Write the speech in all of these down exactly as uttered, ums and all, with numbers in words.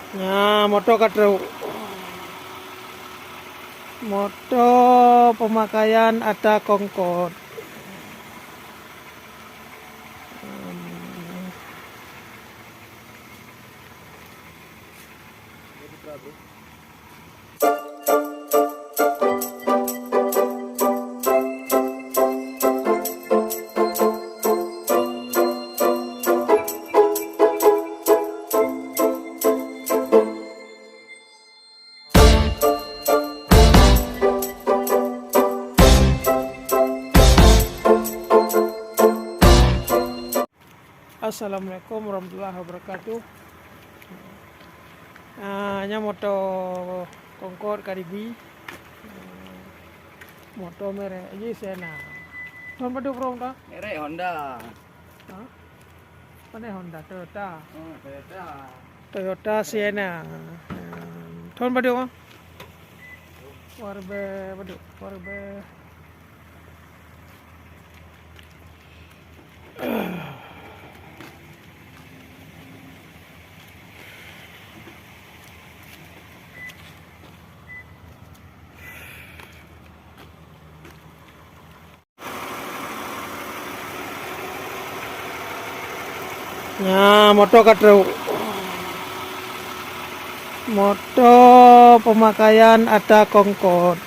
Nah, moto ka trok. Moto pemakaian ata kongkot. Assalamualaikum warahmatullahi wabarakatuh. Ah, nyan moto kongkot ka dibi. Moto merek jih Sienna. Thôn padum, Bro, ta? Merek Honda. Ha? Pane Honda, Toyota. Oh, Toyota. Toyota Sienna. Hmm, thôn padum, ah? Dua ribu padum? Dua ribu. Nyan, moto ka trok. Moto pemakaian ata kongkot.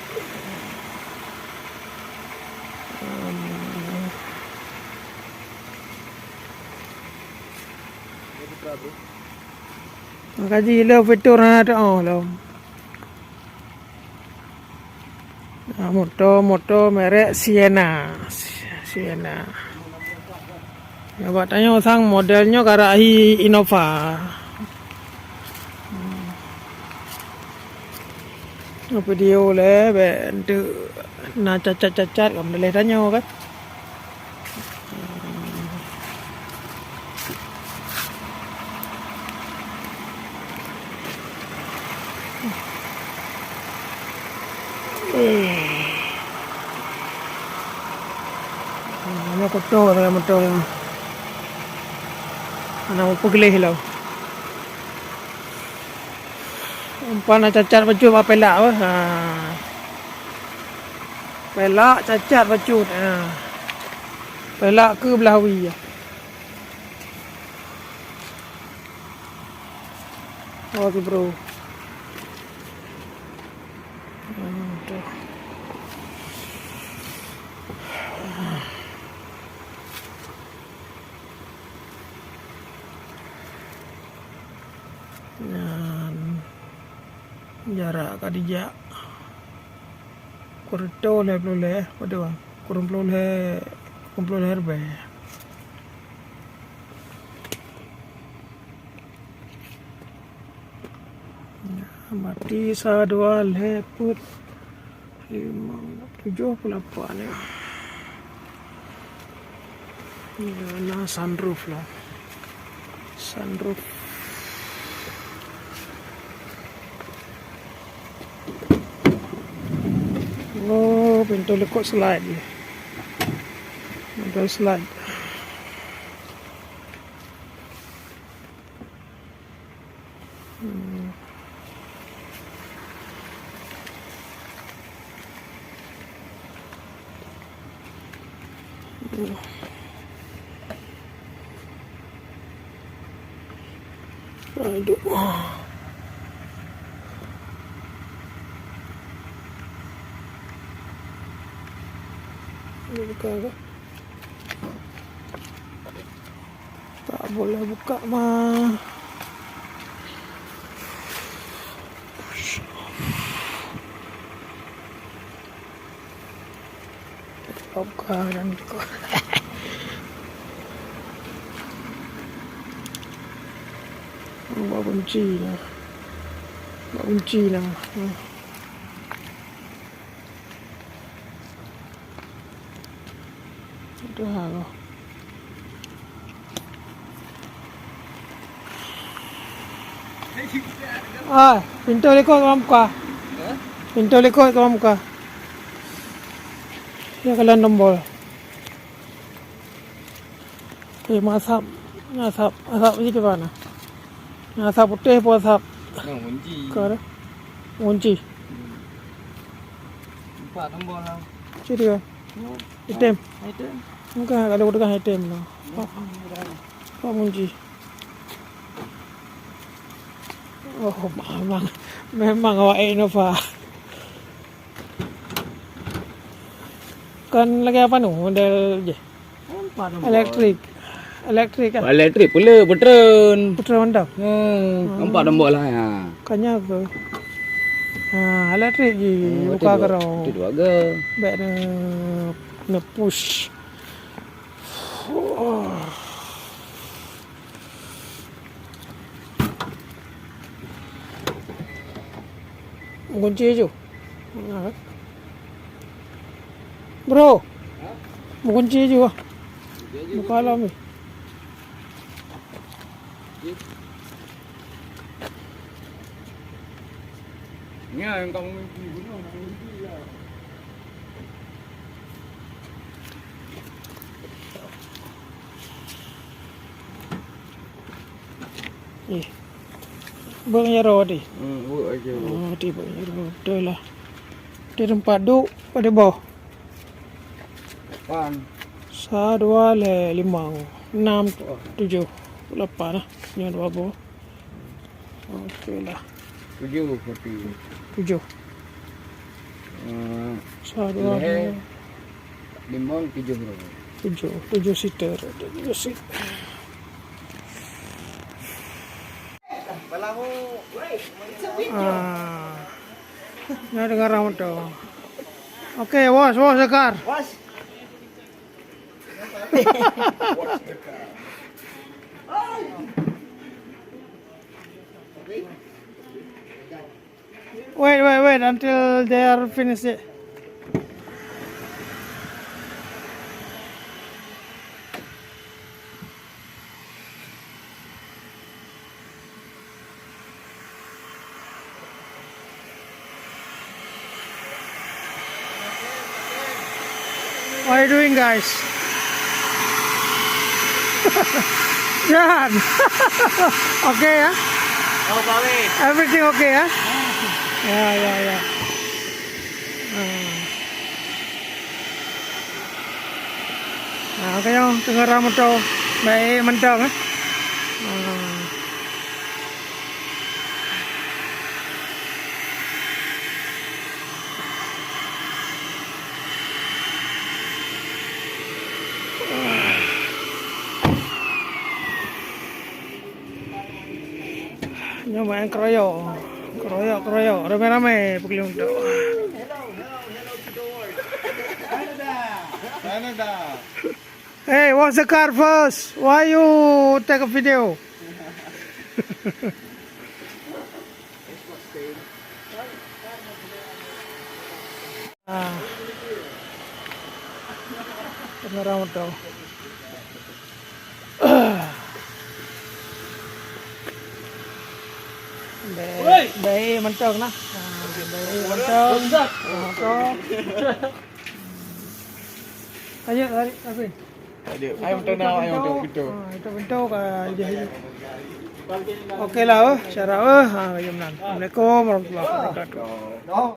Maka jih lom fitur hana teu'oh lom. Ah, moto, moto merek Sienna. Sienna. Ya, bak tanyoe sang model nyoe karap hi Innova. Hmm. Video lé, bèk enteuk na cacat-cacat, ka meudaleh tanyoe kan. Nyoe kuto dengan moto nyoe. Hana mupeugleh lom. Umpan cacat bacut bak pelak apa? Ha. Pelak cacat bacut. Ha. Pelak keu blah wie. Oh, tu, bro. Hmm, tu. Nyan jarak ka dijak. Kureueng lhèe ploh lhèe, padum? Kureueng ploh lhèe, kureueng ploh lhèe ribèe. Mati sa dua lhèe peuet. Limong, tujoh puluh lapan ya. Ya, na sunroof lah. Sunroof. Oh, pintu likot slide. Pintu slide. Hmm. Aduh. Ini buka apa? Tak boleh buka mah. Buka dan buka. Buka kunci lah. Buka kunci lah. Hmm. Itu hal. Ah, pintu likot ka buka. Pintu likot ka buka. Ya, kalian tombol. Eh, asap. Asap. Asap di mana? Asap putih pun asap. Nah, kunci. Ka dah. Kunci. Hmm. Empat tombol lah. Cit dia. Ya. Item. Ah, item. Bukan, kalau udah item lah. Ya, udah. Pak Munji. Oh, memang, memang awak Innova. Kan lagi apa nu model je? Elektrik. Elektrik kan? Elektrik pula, peutron. Peutron mantap. Hmm, empat tombol lah ya. Kanya ke? Ha, elektrik je. Oh, buka itu dua, kerong. Itu dua ga. Baik na, na push. Kunci je. Bro. Kunci je. Buka lah ni. Nya yang kamu mimpi gunung, kamu mimpi ya. Eh. Bang Yaro tadi. Hmm, buat aja. Oh, tadi Bang Yaro. Betul lah. Di tempat duduk pada bawah. Lapan. Sa, dua, lhèe, limong, enam, tujuh, lapan lah. Nyoe dua boh. Oke lah. Tujuh berarti. Tujuh. Eh, sa, dua, lhèe, lima, limong, tujuh. Tujuh, tujuh seater. Tujuh seat. Ah. Nyoe deungon rang moto. Oke, wash, wash the car. Wash. Wait, wait, wait until they are finished it. What are you doing, guys? Jan. Oke ya? Oh, sorry. Everything okay ya? Ya, ya, ya. Hmm. Nah, kayong teungoh rang moto. Baik, mantong eh. Hmm. Nyoe main keroyok. Keroyok, keroyok. Ramai-ramai peukeuleueng tu. Hey, wash the car first. Why you take a video? Ah. Pengeram tu. Baik, baik, mantong nah. Ah, baik, mantong. Mantong. Ayo, tarik, tarik. Ayo, ayo, mantong nah, ayo, mantong, pintu. Ah, itu pintu ka dia. Oke lah, eh, syarat, eh. Ha, ayo, menan. Assalamualaikum warahmatullahi wabarakatuh.